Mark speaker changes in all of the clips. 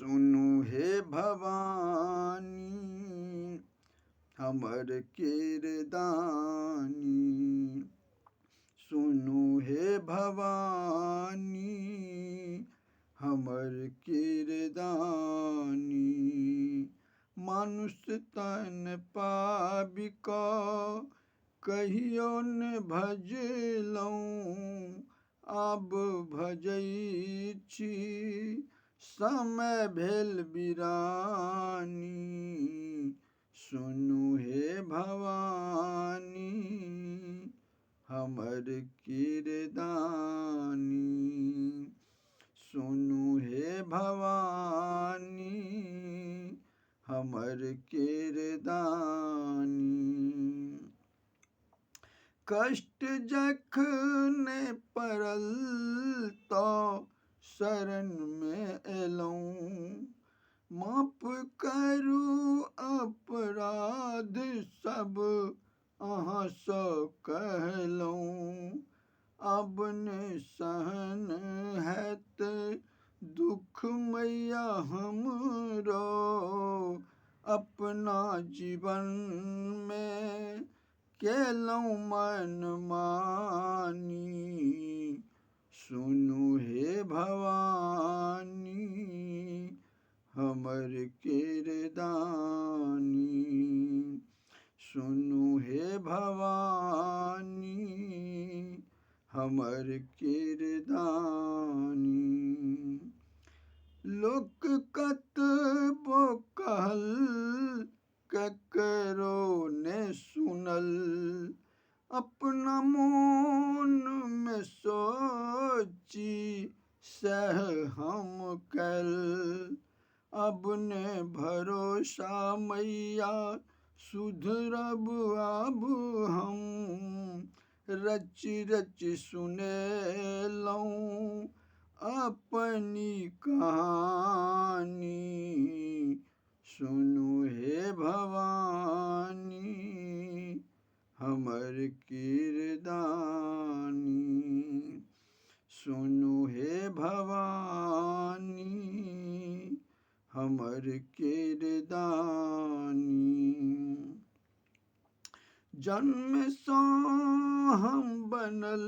Speaker 1: सुनू हे भवानी, हमर किरदानी। सुनू हे भवानी, हमर किरदानी। मानुष तन पाबि कऽ कहियो ने भजलहुँ, आब भजै छी समय भेल बिरानी। सुनू हे भवानी, हमर किरदानी। सुनू हे भवानी, हमर किरदानी। कष्ट जखने पड़ल तऽ शरणमे एलहुँ, माफ करू अपराध सब अहाँसँ कहलहुँ। आब ने सहन हैत दुख मैया हमरो, अपना जीवनमे केलहुँ मनमानी। सुनू हे भवानी, हमर किरदानी। सुनू हे भवानी, हमर किरदानी। लोक कतबो कहल ककरो ने सुनल, अपना मोनमे सोची सएह हम कैल। अब ने भरोसा मैया सुधरब आब हम, रचि रचि सुनेलहुँ अपनी कहानी। सुनू हे भवानी, हमर किरदानी। सुनू हे भवानी, हमर किरदानी। जन्मसँ हम बनल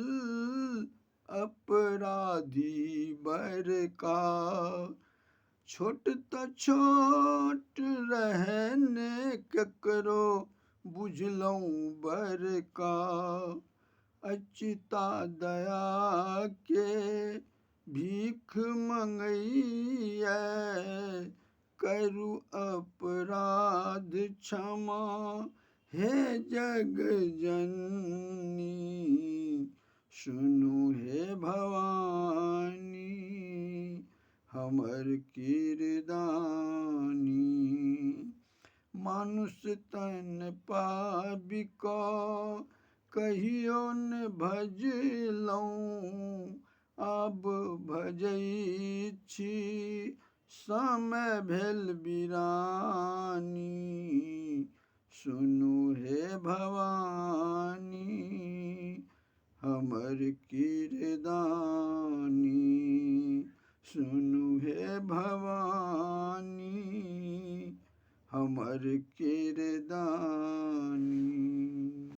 Speaker 1: अपराधी बड़का, छोट तऽ छोट रहै ने ककरो बुझलहुँ बड़का। अचिता दया के भीख मंगैया, करू अपराध क्षमा हे जग जननी। सुनू हे भवानी, हमर किरदानी। मानुष तन पाबि कऽ कहियो ने भजलहुँ, आब भजै छी समय भेल बिरानी। सुनू हे भवानी, हमर किरदानी। सुनू हे भवानी, हमर किरदानी।